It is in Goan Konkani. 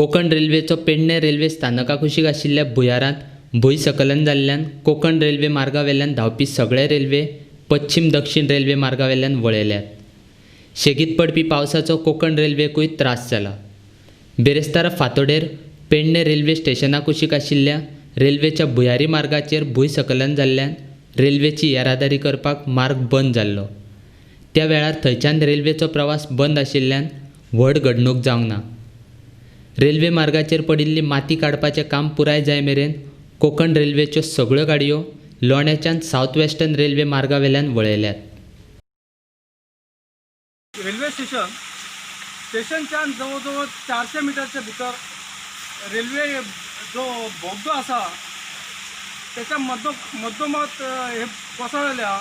कोकण रेल्वेचो पेडणें रेल्वे स्थानका कुशीक आशिल्ल्या भुयारांत भूंयस्खलन जाल्ल्यान कोकण रेल्वे मार्गा वेल्यान धांवपी सगळे रेल्वे पश्चीम दक्षीण रेल्वे मार्गा वेल्यान वळयल्यात. शेगीत पडपी पावसाचो कोकण रेल्वेकूय त्रास जाला. बिरेस्तारा फांतोडेर पेडणें रेल्वे स्टेशना कुशीक आशिल्ल्या रेल्वेच्या भुयारी मार्गाचेर भूंयस्खलन जाल्ल्यान रेल्वेची येरादारी करपाक मार्ग बंद जाल्लो. त्या वेळार थंयच्यान रेल्वेचो प्रवास बंद आशिल्ल्यान व्हड घडणूक जावंक ना. रेल्वे मार्गाचेर पडिल्ली माती काडपाचें काम पुराय जाय मेरेन कोकण रेल्वेच्यो सगळ्यो गाडयो लोण्याच्यान सावथ वेस्टर्न रेल्वे मार्गा वेल्यान वळयल्यात. रेल्वे स्टेशन स्टेशनच्यान जवळ जवळ 400 मिटरच्या भितर रेल्वे जो बोगदो आसा त्याच्या मदो मदोमद हे कोसळ्ळ्या.